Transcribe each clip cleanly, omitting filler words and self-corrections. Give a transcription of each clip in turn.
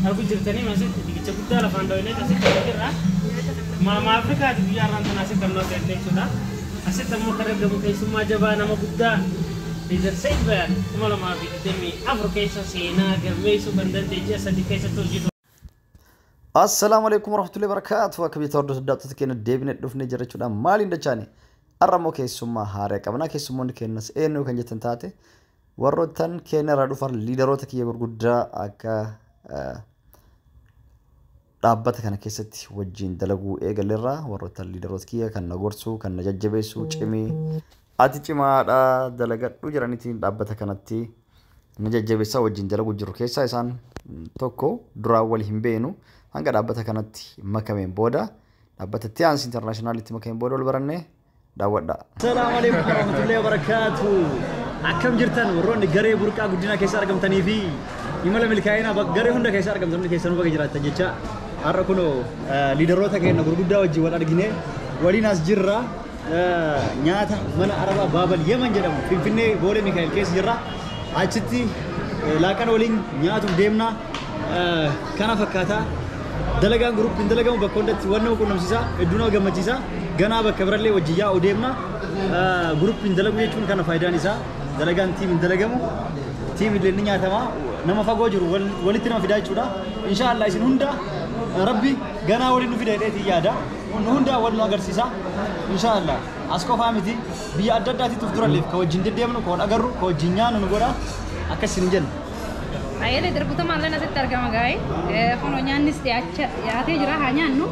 Argu jirtanii asitti digicha guddaa lafaan dhoofnee asitti jirra. Maama Afrikaati guyyaa har'aan tana asitti ammoo seenne jechuudha. Asitti ammoo kan argamu keessummaa jabaa nama guddaa Leader Said Bayaan 2024 keessa seenaa galmeessuu kan danda'e ji'a 3 keessatti hojii Assalaamu alaikum warahmatullahi wabarakatuh. Akka biyya hordoftoota daawwattoota keenya deebinee dhufnee jira jechuudha. Maaliin dachaani? Har'a immoo keessummaa haaraa qabna. Keessummoonni keenyas eenyu kan jettan taate warroottan keenya irraa dhufan liidaroota kiyya gurguddaa akka dhaabbata kana keessatti wajjin dalaguu eegalleerra. Warroottan liidaroota kiyya kan na gorsu, kan na jajjabeessu, cimii ati cimaadha dalagadhu jedhaniitiin dhaabbata kanatti na jajjabeessaa wajjin dalaguu jiru keessaa isaan tokko. Duraan wal hin beenu, hanga dhaabbata kanatti makameen booda, dhaabbata Tiyaans Intarnaashinaalitti makameen booda wal baranne. Daawwadha. Assalaamu alaikum warahmatullahi wabarakatuh. Akkam jirtan warroonni garee burqaa guddinaa keessa argamtanii fi imala milkaa'inaa garee hunda keessa argamtan, hundi keessanuu baga jiraattan jecha. Har'a kunoo liidaroota keenya gurguddaa wajjin wal argine, waliin as jirra. Nyaata mana Arabaa Baabal Yemen jedhamu Finfinnee Boolee Mikaa'el keessa jirra. Achitti laaqana waliin nyaatuuf deemna. Kana fakkaata. Dalagaan groupiin dalagamu bakka hundatti waan nama quunnamsiisa, hedduu nama gammachiisa. Ganaa bakka birallee wajjin yaa'u deemna. Groupiin dalagu jechuun kana faayidaan isaa. Dalagaan teamiin dalagamu team illee ni nyaatama, nama fagoo jiru walitti nama fidaa jechuudha. Inshaallah isin hunda Rabbi ganaa waliin nu fida jedheetii yaada. Nu hunda wal nu agarsiisa inshaallah. As qofaa miti, biyya adda addaatitti of duralleef ka wajjin deddeemnu, ka wal agarru, ka wajjin nyaannu nu godha. Akkas isin jenna. Ayyee, dargutamaan asitti argama gaa'e. Kunoo nyaannis dhiyaatee jira, haa nyaannu.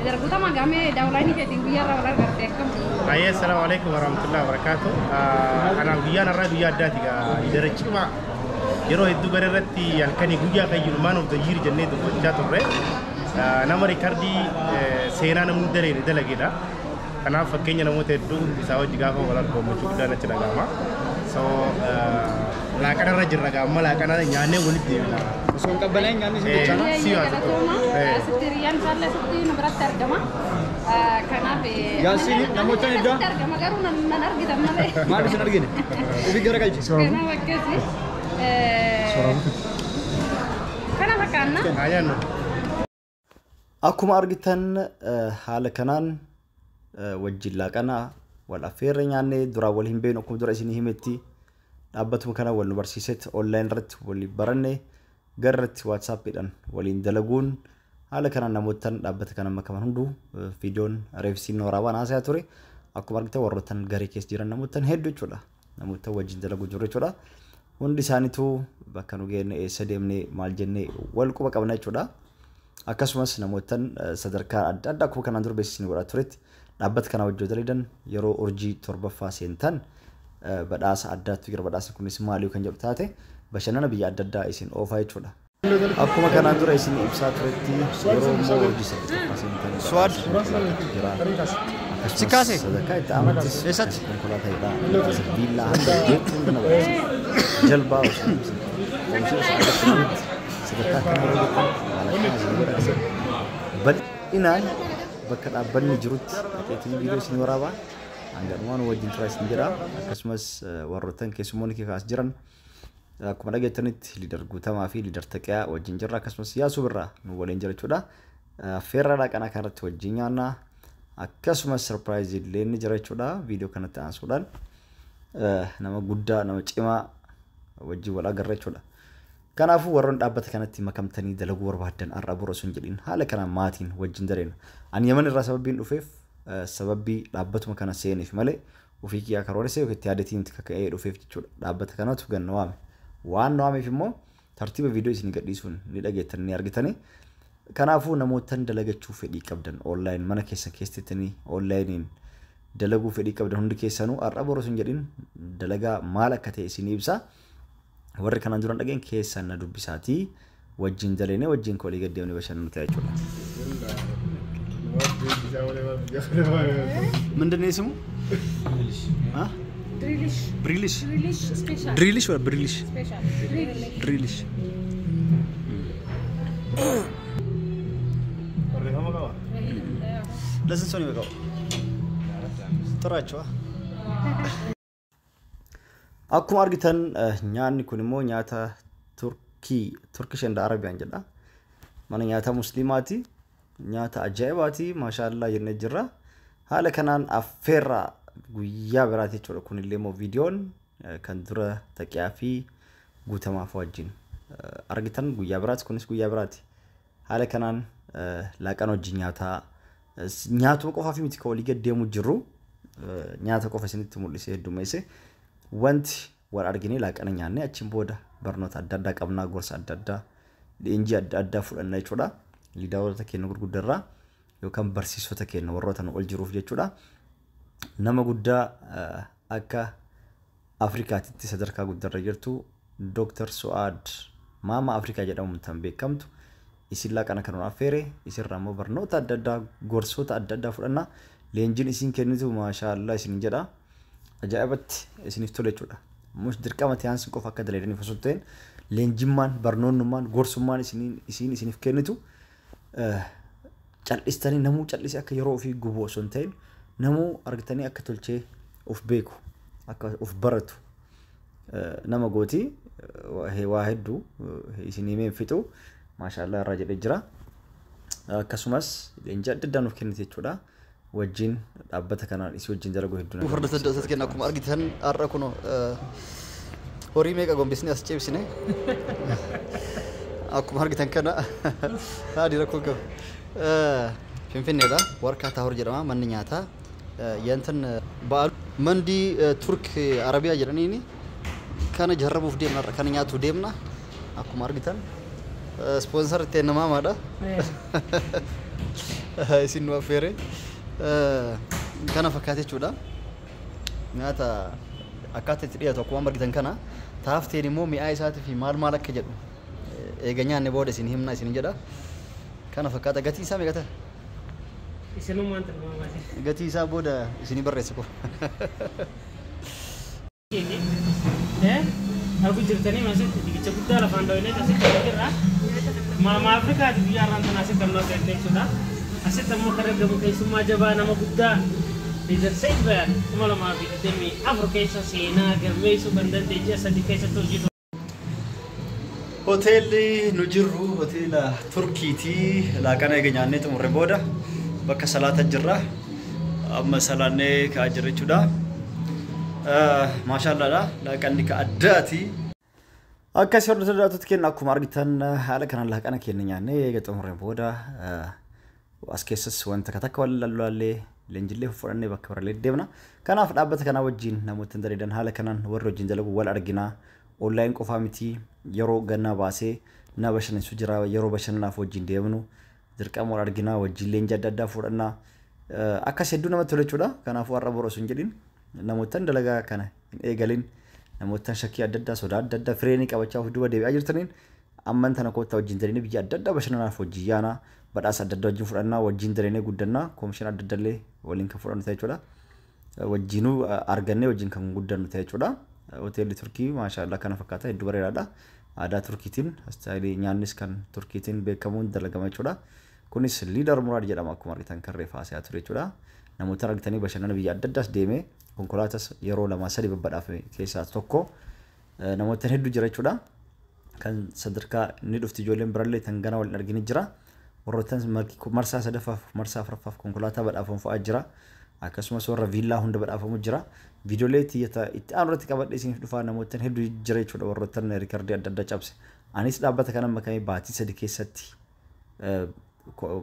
Dargutama gaamee downlineii keetiin guyyaa irraa wal argarte akkam? Ayyee, assalaamu alaikum warahmatullahi wabarakatuh. Kanaaf guyyaan har'aa guyyaa addaati gaa, leadera cimaa yeroo hedduu gara irratti halkanii guyyaa kan jiru man of the year jennee dubbachaa turre. Nama recordii seenaa namni daleene dalageedha. Kanaaf fakkeenya namoota hedduu isaa wajji gaafa wal argu gammachuu guddaan achi dhaga'ama. So laaqana irra jirra gaa, amma laaqana nyaannee walitti deebina. Osoo hin qabbanaa'in nyaanni isin jechaana. Si Ayyee haa ta'u. galatooma. Asitti hiriyyaan isaallee asitti nu biratti argama. Kanaaf Yaasiin namoota asitti hedduu argama garuu nan argitan malee. Maal isin argine? Ifi gara galchi. Kanaaf akkasi. Kana fakkaanna. Haa nyaannu. Akkuma argitan haala kanaan wajjin laaqana wal affeerre nyaannee. Duraan wal hin beeknu, akkuma dura isinii himetti dhaabbatuma kana wal nu barsiisetti online irratti waliin baranne, gara irratti WhatsAppiidhaan waliin dalaguun haala kanaan namootaan dhaabbata kana makaman hunduu viidiyoon reefsiin waraabaan haasayaa ture. Akkuma argitan warroottan garee keessa jiran namootaan hedduu jechuudha, namootaan wajjin dalaguu jiru jechuudha. Hundi isaaniitu bakka nu geenne, eessa deemne, maal jenne wal quba qabna jechuudha. Akkasumas namootaan sadarkaa adda addaa akkuma kanaan dura beeksisni godhaa turetti dhaabbata kana wajjin dalagan yeroo urjii torbaffaa seentan badhaasa addaatu jira. Badhaasni kunis maali kan jedhu taate bashannana biyya adda addaa isin oofaa jechuudha. Akkuma kanaan dura isin ibsaa turetti yeroo immoo urjii saddeettaffaa seentan Suwaad. badhaasa jira. Si kaase? Akkasumas sadarkaa itti aanuttis Eessatti? konkolaataadha. Viillaa hanga jechuun hunda badhaasa. Jalbaa osoo oomisha sadarkaa kana irra jettan haala kana isin godhase bal'inaan bakka dhaabbanni jirutti dhaqeetii viidiyoo isin waraabaa, hanga dhumaan wajjin turaa isin jedha. Akkasumas warroottan keessummoonni kee kaas jiran akkuma dhageettanitti leader Guutamaa fi leader Taqiyaa wajjin jirra, akkasumas Yaasuu Birraa nu waliin jira jechuudha. Affeerraa laaqanaa kanarratti wajjin nyaannaa, akkasumas surpriseii illee ni jira jechuudha. Viidiyoo kanatti aansuudhaan nama guddaa, nama cimaa wajjin wal agarra jechuudha. Kanaafuu warroon dhaabbata kanatti makamtanii dalaguu barbaaddan har'a bor osoo hin jedhin haala kanaan maatiin wajjin daleena. Ani Yaman irraa sababiin dhufeef sababii dhaabbatuma kana seeneef malee ofii kiyyaa karooressee yookiin itti yaadetiin itti kaka'ee dhufeef jechuudha. Dhaabbata kanatu gan na waame. Waan na waameef immoo tartiiba viidiyoo isin gadhiisuun ni dhageettan, ni argitanii. Kanaafuu namootan dalagachuu fedhii qabdan, online mana keessan keessatti onlineiin dalaguu fedhii qabdan hundi keessanuu har'a bor osoo hin jedhin dalagaa maal akka ta'e isin ibsa. Warri kanaan duran dhageen keessan na dubbisaatii wajjin daleenee wajjin kolii gad deemnee bashannanu ta'a jechuudha. ምንድን ነው ስሙ? ድሪልሽ። ብሪሊሽ። ድሪልሽ ስፔሻል። ድሪሊሽ ወይ ብሪሊሽ? ስፔሻል ድሪልሽ። ድሪሊሽ። Barreeffama qaba. ለስንት ሰው ነው የሚበቃው? ጥራቸዋ። Akkuma argitan nyaanni kun immoo nyaata Turkii, Turkish and Arabian jedha. Mana nyaata musliimaati. Nyaata ajaa'ibaati. Maashaallah jennee jirra. Haala kanaan affeerraa guyyaa biraati jechuudha. Kunillee immoo viidiyoon kan dura taqiyaa fi guutamaaf wajjin argitan guyyaa biraati. Kunis guyyaa biraati. Haala kanaan laaqana wajjin nyaataa nyaatuma qofaaf miti kan walii gad deemu jirru, nyaata qofa isinitti mul'isee heddummeesse. Wanti wal arginee laaqana nyaannee achiin booda barnoota adda addaa qabnaa, gorsa adda addaa, leenjii adda addaa fudhanna jechuudha. Liidaroota keenya gurguddarraa yookaan barsiisota keenya warroota nu ol jiruuf jechuudha. Nama guddaa akka Afrikaatitti sadarkaa guddarra jirtu, Dr. Su'aad Maama Afrikaa jedhamuun kan beekamtu, isin laaqana kan nu affeere. Isirraa immoo barnoota adda addaa, gorsoota adda addaa fudhanna. Leenjiin isin kennitu maashaallah isin jedha. Ajaa'ibatti isiniif tole jechuudha. Mus dirqama tiyaansi qofa akka dalaydaniif osoo hin ta'in, leenjimmaan, barnoonnummaan, gorsummaan isin isiniif kennitu cal'istanii namuu cal'isee akka yeroo ofii gubu osoo hin ta'in, namuu argitanii akka tolchee of beeku, akka of baratu nama gooti. Waa hedduu isin himee hin fixu, maashaallah irraa jedhee jira. Akkasumas leenjii adda addaa nuuf kennite jechuudha. Wajjin dhaabbata kanaan isii wajjin dalaguu hedduu nama Hordoftoota daawwattoota keenya, akkuma argitan har'a kun horii meeqa gombisnee as ceebsine. Akkuma argitan kana haadhi rakkoo qabu. Finfinneedha. Warqaa Taahur jedhama manni nyaataa. Yantan ba'alu mandii Turk Arabiyaa jedhaniini kana jarrabuuf deemna, har'a kana nyaatuuf deemna. Akkuma argitan sponsor ittiin namaamaadha. Isin nu affeere. Kana fakkaate jechuudha. Nyaata akkaataa itti dhiyaatu akkuma argitan kana, taafteen immoo mi'aa isaatii fi maal maal akka jedhu eega nyaanne booda isin himna isin jedha. Kana fakkaata. Gatii isaa meeqa ta'a? Isinummaan tilmaamaati. Gatii isaa booda isinii barreessa ko. Argu jirtanii asitti digicha guddaa lafaan dhooyinee asitti jirra. Maama Afrikaati guyyaa har'aan tana asitti kan nuti jechuudha. Asitti ammoo kan argamu keessummaa jabaa, nama guddaa, Leader Said Bayaan 2024 keessa seenaa galmeessuu kan danda'e, ji'a 3 keessatti hojii Hoteelli nu jirru hoteela Turkiiti. Laaqana eega nyaannee xumurre booda bakka salaata jirra. Amma salaannee ka'aa jirra jechuudha. Maashaallaadha. Laaqanni ka addaati. Akkasii hordoftoota daawwattoota keenya, akkuma argitan haala kanaan laaqana keenya nyaannee eega xumurreen booda as keessas wanta takka wal lallaallee leenjillee fudhannee bakka birallee deemna. Kanaaf dhaabbata kanaa wajjin namoota dalagan haala kanaan warri wajjin dalagu wal arginaa. Online qofaa miti, yeroo gannaa baasee na bashannansiisu jira, yeroo bashannanaaf wajjin deemnu dirqama wal arginaa, wajjin leenjii adda addaa fudhannaa. Akkas hedduu namatti tola jechuudha. Kanaafuu har'a boru osoo hin jedhin namoota dalagaa kana hin eegalin, namoota shakkii adda addaa, sodaa adda addaa fireenii qabachaa of duuba deebi'aa jirtaniin, amman tana koottaa wajjin dalinee biyya adda addaa bashannanaaf wajjin yaanaa, badhaasa adda addaa wajjin fudhannaa, wajjin dalinee guddannaa, koomishina adda addaa illee waliin kan fudhannu ta'e jechuudha. Wajjinuu argannee wajjin kan guddannu ta'e jechuudha. Hoteelli Turkii maashaallah kana fakkaata, hedduu bareedaadha. Aadaa Turkiitiin, istaayilii nyaannis kan Turkiitiin beekamuun dalagama jechuudha. Kunis Leader Muraad jedhama, akkuma argitan kan reefa haasayaa ture jechuudha. Namoota argitanii bashannana biyya adda addaas deemee konkolaatas yeroo lama sadi babbadhaafame keessaa tokko, namoota hedduu jira jechuudha. Kan sadarkaa inni dhufti ijoolleen birallee tan gana wal hin argini jira. Warroottan marsaa sadaffaaf, marsaa afuraffaaf konkolaataa badhaafamu fa'aa jira. Akkasumas warra viillaa hunda badhaafamu jira. Viidiyoolee itti aanu irratti qabadhee isiniif dhufaa, namoottan hedduu jira jechuudha warroottan riikardii adda addaa cabse. Anis dhaabbata kana makamee baatii 3 keessatti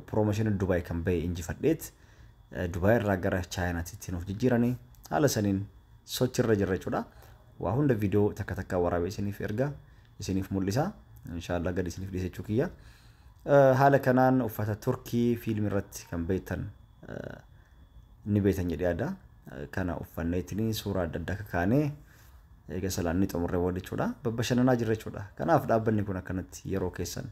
promotion Dubaay kan bahe injifadheet Dubaay irraa gara Chaayinaatti ittiin of jijjiiranii haala saniin sochirra jirra jechuudha. Waa hunda viidiyoo takka takka waraabee isiniif erga, isiniif mul'isa. Inshaallah gadi isiniif dhiise jechuu kiyya. Haala kanaan uffata Turkii fiilmii irratti kan beektan ni beektan jedhee yaada. Kana uffanneetiin suuraa adda addaa kakaanee eega salaanni xumurree booda jechuudha. Babbashannanaa jirra jechuudha. Kanaaf dhaabbanni kun akkanatti yeroo keessan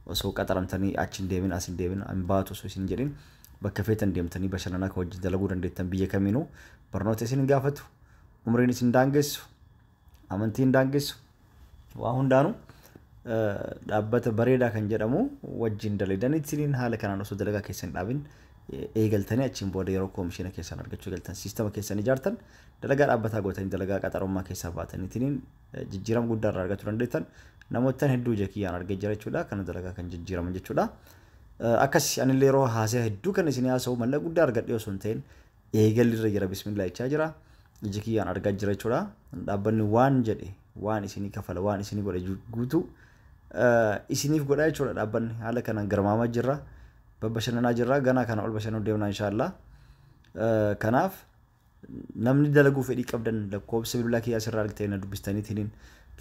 osoo qaxaramtanii achi hin deemin, as hin deemin, hin baatu osoo isin jedhin, bakka feetan deemtanii bashannanaa kan wajjin dalaguu dandeettan, biyya kamiinuu barnoota isin hin gaafatu, umriin isin daangessu, amantiin daangessu, waa hundaanuu dhaabbata bareedaa kan jedhamu wajjin dalaydaniitiin haala kanaan osoo dalagaa keessa hin dhaabin Eegaltanii achiin booda yeroo koomishina keessan argachuu eegaltan, siistama keessan ijaartan, dalagaa dhaabbataa gootanii, dalagaa qaxarummaa keessaa baataniitiin jijjiirama guddaa irraa argachuu dandeettan. Namoota hedduu ija kiyyaan argee jira jechuudha. Kana dalagaa kan jijjiiraman jechuudha. Akkas anillee yeroo haasa'e hedduu kan isin haasa'u mallaqa guddaa argadhee osoo hin ta'in eegalli irra jira, bismillaa jechaa jira. Ija kiyyaan argaa jira jechuudha. Dhaabbanni waan jedhe, waan isinii kafala, waan isinii godhe guutuu isiniif godha jechuudha. Dhaabbanni haala kanaan garmaamaa jirra. Babbashannanaa jirra, ganaa kana ol bashannanuu deemna inshaallah. Kanaaf namni dalaguu fedhii qabdan lakkoofsa bilbilaa kiyyaa asirraa argitanii na dubbistaniitiin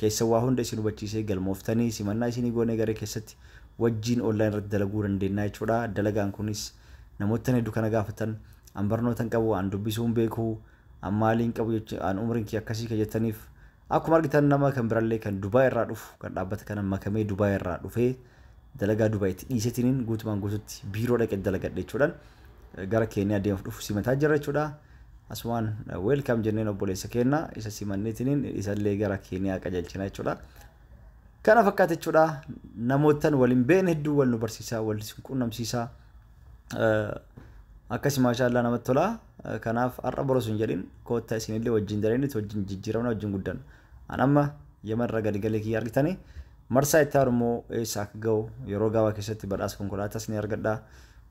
keessa waa hunda isin hubachiisee galmooftanii simannaa isinii goonee garee keessatti wajjin online irratti dalaguu dandeenya jechuudha. Dalagaan kunis namoota hedduu kana gaafatan, an barnoota hin qabu, an dubbisuu hin beeku, an maaliin qabu, an umriin kiyya akkasii kan jettaniif, akkuma argitan nama kan birallee kan Dubaay irraa dhufu, kan dhaabbata kana makamee Dubaay irraa dhufee dalagaa Dubaayitti dhiiseetiniin guutumaan guututti biiroo dhaqee dalagadhe jechuudhaan gara Keeniyaa deemuuf dhufu simataa jira jechuudha. Asumaan welcome jenneen obboleessa keenya isa simanneetiniin isallee gara Keeniyaa qajeelchina jechuudha. Kana fakkaata jechuudha. Namootaan waliin beekne hedduu wal nu barsiisaa, wal qunnamsiisaa. Akkasii maashaallah namatti tola. Kanaaf har'a boru sun jedhin koottaa isinillee wajjin dareenit wajjin jijjiiramna, wajjin guddanna. An amma Yamanirra gadi galee kiyya argitanii, marsaa itti aanu immoo eessa akka ga'u yeroo gabaabaa keessatti badhaasa konkolaataas ni argadha.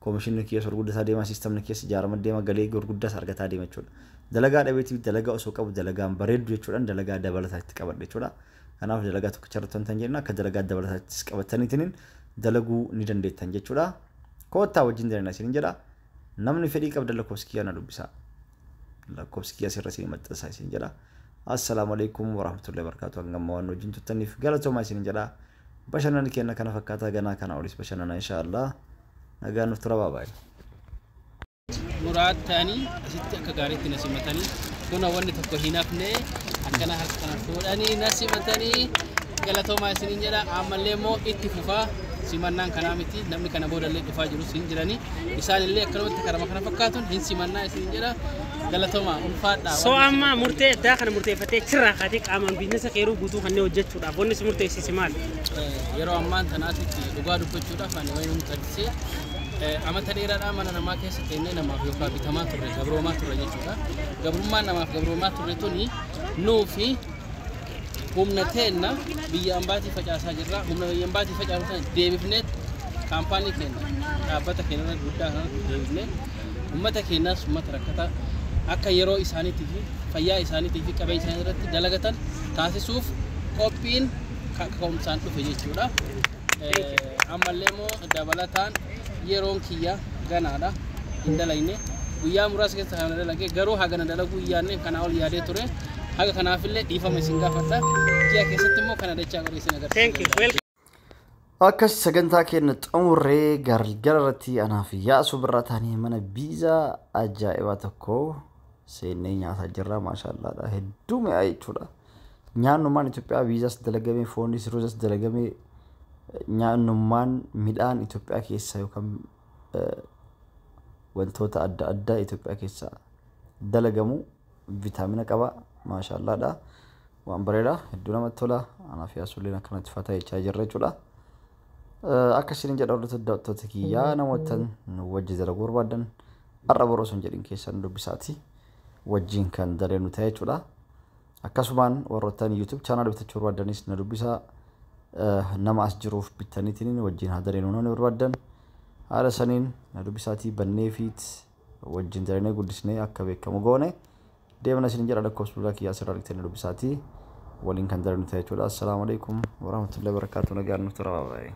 Koomishinni kiyya gurguddataa deema, siistamni keessa ijaarama deema, galii gurguddaas argataa deema jechuudha. Dalagaa dhabeetiif dalagaa osoo qabu dalagaan bareeddu jechuudhaan dalagaa dabalataa itti qabadha jechuudha. Kanaaf dalagaa tokkicha irratti wanta hin jedhin akka dalagaa dabalataattis qabataniitiin dalaguu ni dandeettan jechuudha. Koottaa wajjin jireenya isiniin jedha. Namni fedhii qabdan lakkoofsa kiyyaa na dubbisaa. Lakkoofsi kiyyaa asirra isin maxxansaa isin jedha. Assalaamu alaikum warahmatullahi wabarakatuh. Hanga ammaa waan wajjin turtaniif galatoomaa isin jedha. Bashannanni keenya kana fakkaataa, ganaa kana olis bashannana inshaallah. Nagaan nuuf tura, baay'ee. Muraad ta'anii asitti akka gaariitti na simatanii, kuna wanni tokko hin hafne, akkana harka kana fuudhanii na simatanii, galatoomaa isiniin jedha. Ammallee immoo itti fufaa, simannaan kanaa miti, namni kana boodallee dhufaa jirus hin jiranii, isaanillee akkanumatti karama kana fakkaatuun hin simannaa isiniin jedha. Galatoomaa, ulfaadhaa. So amma murtee addaa kana murteeffatee achirraa kaatee qaamaan biizinasa qeeruu guutuu kanneen hojjechuudhaaf wanni si murteessise maali? Yeroo ammaan tanaatitti dhugaa dubbachuudhaaf ani wayii murteessee amata dheeraadhaa mana namaa keessa teennee namaaf yookaan bitamaa turre, gabroomaa turre jechuudha. Gabrummaan namaaf gabroomaa turre tuni nuu fi humna teenna biyya ambaatii facaasaa jirra. Humna biyya ambaatii facaasu sana deebifnee kaampaanii keenya, dhaabbata keenya irra guddaa kanatti deebifnee uummata keenyaas, uummata rakkataa akka yeroo isaaniitii fi fayyaa isaaniitii fi qabeenya isaanii irratti dalagatan taasisuuf qophiin kaka'umsaan dhufe jechuudha. Ammallee immoo dabalataan yeroon kiyya ganaadha, hin dalagne. Guyyaa muraasa keessa kana dalage, garuu hagana dalaguu hin yaadne, kanaa ol yaadee ture. Haga kanaafillee dhiifama isin gaafadha. Ji'a keessatti immoo kana dachaa godhee isin agarsiisa. Thank you. Welcome. Akkas sagantaa keenya xumurree galgala irratti anaaf Yaasuu birraa ta'anii mana biizaa ajaa'ibaa tokko seennee nyaataa jirra. Maashaallaadha, hedduu mi'aa jechuudha. Nyaannummaan Itoophiyaa biizaas dalagamee, foonis ruuzas dalagamee, nyaannummaan midhaan Itoophiyaa keessa yookaan wantoota adda addaa Itoophiyaa keessa dalagamu vitaamina qaba. Maashaallaadha. Waan bareedaa, hedduu namatti tola. Anaaf Yaasuulleen akkanatti fataa jechaa jirra jechuudha. Akka isin jedha, hordoftoota daawwattoota kiyyaa, namoota nu wajji dalaguu barbaadan har'a boroo osoo hin jedhin keessan dubbisaati wajjin kan daleenu ta'e jechuudha. Akkasumaan warroottan YouTube channel bitachuu barbaadanis na dubbisaa, nama as jiruuf bittaniitiin wajjin haa daleenu namni barbaadan haala saniin na dubbisaatii bannee fiit wajjin dalenee guddisnee akka beekamu goone deemna isin jedha. Lakkoofsa bilbilaa kiyyaa asirraa argitanii dubbisaatii waliin kan daleenu ta'e jechuudha. Assalaamu alaikum warahmatullahi wabarakatuh. Nagaan nuuf tura, baay'ee.